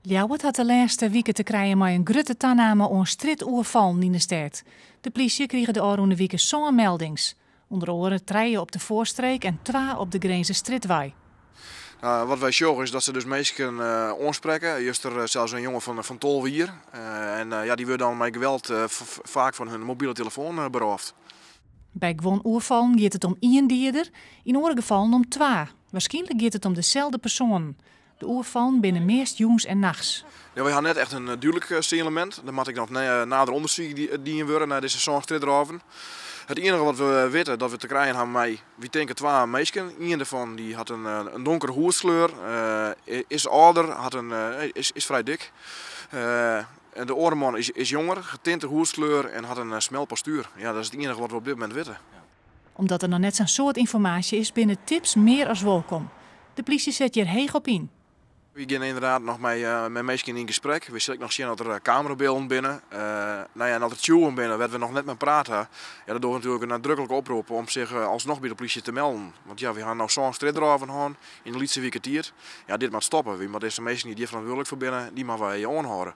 Ljouwert hat de lêste wike te krijen mei in grutte taname oan strjitoerfallen yn de stêd. De plysje krige de ôfrûne wike sân meldings. Under oare trije op de Foarstreek en twa op de Grinzerstrjitwei. Nou, wat wy sjogge is dat se dus minsken oansprekke. Juster sels in jonge fan 12 jier. En ja, dy wurde dan mei geweld faak fan hun mobile telefoan berôfd. By guon oerfallen giet it om ien dieder, yn oare gefallen om twa. Wierskynlik giet it om deselde persoanen. De oerfallen binne meast jûns en nachts. Ja, wy ha net echt in dúdlik sinjalemint. Der moat ek noch nader ûndersyk dien wurde nei dizze sân strjitrôven. It iennige wat we witte, dat we te krijen ha mei, wy tinke twa minsken. Ien derfan dy hat in donkere hûdskleur, is âlder, is frij dik. En de oare man is jonger, getinte hûdskleur en hat in smel postuer. Ja, dat is it iennige wat we op dit momint witte. Omdat der noch net sa'n soad ynformaasje is, binne tips mear as wolkom. De plysje set hjir heech op yn. Wy geane ynderdaad noch mei minsken yn gesprek. Wy sille ek noch sjen oft der kamerabylden binne. No ja, en as der tsjûgen binne wêr't we noch net mei praat ha, ja, dan dogge we natuerlik in nadruklike oprop om sich alsnoch by de plysje te melden. Want ja, wy ha no sân strjitrôven hân yn in lytse wike tiid. Ja, dit moat stoppe. Wy moatte dizze minsken dy't hjir ferantwurdlik foar binne, dy moatte wy oanhâlde.